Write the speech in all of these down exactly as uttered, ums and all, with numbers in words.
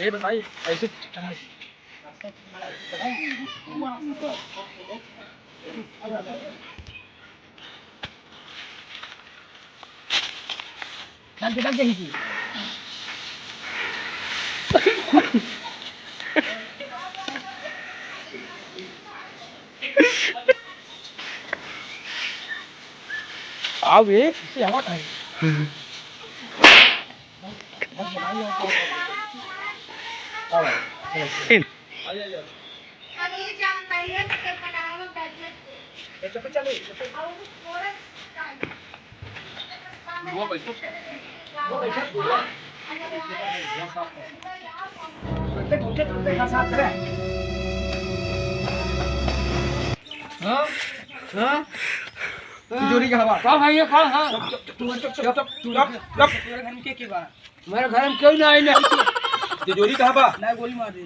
ए भाई, ऐसे चला। चल, चल, चल, चल। आओ बे, इसे हवा खाए। हाँ? हाँ? तिजोरी का हवा। हाँ भाई, ये खा, हाँ। चुप, चुप, चुप, चुप, चुप, चुप, चुप। तुम्हारे घर में के, के बा? हमारे घर में कोई ना आई, नहीं। तिजोरी कहाँ बा? ना, गोली मार दी।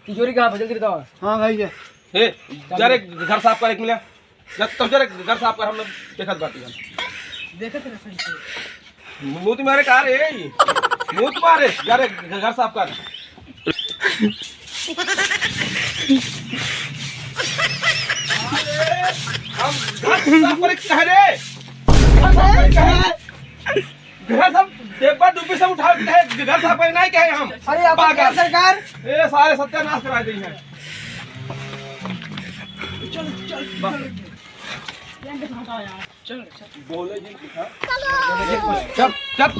तिजोरी कहाँ बा? जल्दी बताओ। हाँ भाई, ये। ए, जा रे, घर साफ कर एक मिनट। जा, तब जा रे, घर साफ कर, हम लोग देखत बाटी हम। देखत रहे सही से। मुंह तुम्हारे कहाँ रे? मुंह तुम्हारे, जा रे, घर साफ कर। हम घर साफ करे कह रे? घर साफ करे कह रे? घर सब एक बार डुब्बी से उठा के कहे, घर साफ करे नहीं कहे हम। अरे, आप पागल। क्या सरकार? ए, सारे सत्यानाश करा दी है। चल, चल, चल। बोले जी, हाँ? चल, चल।